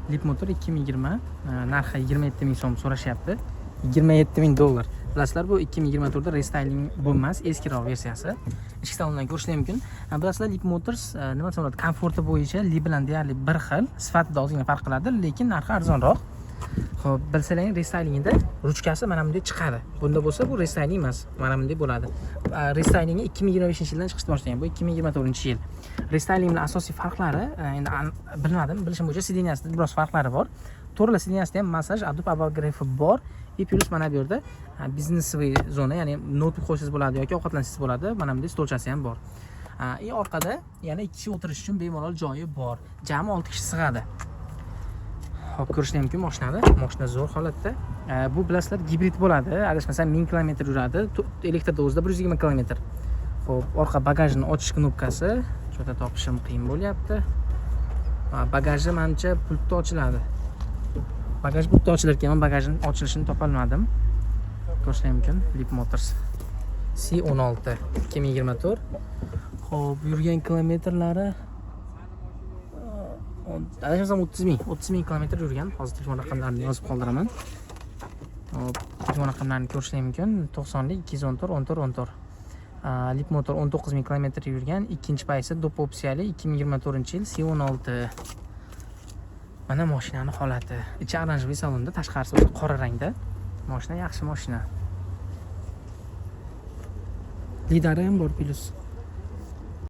Leapmotor 2020, narxi 27 ming so'm so'rashyapti. 27 ming dollar. Bilasizlar, bu 2024 da рестайлинг bo'lmas, eskiroq versiyasi. Ichki salondan ko'rishlar mumkin. Bilasizlar, Leapmotors nima desam bo'ladi, komforti bo'yicha Li bilan deyarli bir xil, sifatida ozgina farq qiladi, lekin narxi arzonroq. Xo'p, bilsalaring, рестайлинг ida ruchkasi mana bunday chiqadi. Bunda bo'lsa bu рестайлинг emas, mana bunday bo'ladi. Рестайлинг i 2025-yildan chiqishni boshlagan. Bu 2024-yil. Рестайлинг bilan asosiy farqlari, endi bilmadim, bilishim bo'yicha сиденья sida biroz farqlari bor. To'rtala сиденья sida ham massaj, обдув, обогрев i bor. И плюс mana bu yerda бизнесовый zona, ya'ni noutbuk qo'ysangiz bo'ladi yoki ovqatlansangiz bo'ladi. Mana bunday stolchasi ham bor. И orqada yana ikki kishi o'tirish uchun bemalol joyi bor. Jami 6 kishi sig'adi. Hop, ko'rishlar mumkin mashinani. Mashina zo'r holatda. Bu, bilasizlar, gibrid bo'ladi. Adashmasam, 1000 kilometr yuradi. Elektrda o'zida 120 kilometr. Xo'p, orqa bagajni ochish knopkasi juda topishim qiyin bo'lyapti. Bagaji manimcha pultda ochiladi. Bagaj pultda ochilar ekan, man bagajni ochilishini topolmadim. Ko'rishlar mumkin. Leapmotors C16 2024. Xo'p, yurgan kilometrlari, adashmasam, 30 ming, 30 ming kilometr yurgan. Hozir telefon raqamlarini yozib qoldiraman. Hop, telefon raqamlarini ko'rishlar mumkin: 90 214 14 14. Leapmotor 19 ming kilometr yurgan, ikkinchi paysi, доп opsiyali, 2024 yil C16. Mana mashinani holati. Ichi оранжевый salonda, tashqarisi o'zi qora rangda. Mashina yaxshi mashina. Lidari ham bor плюс.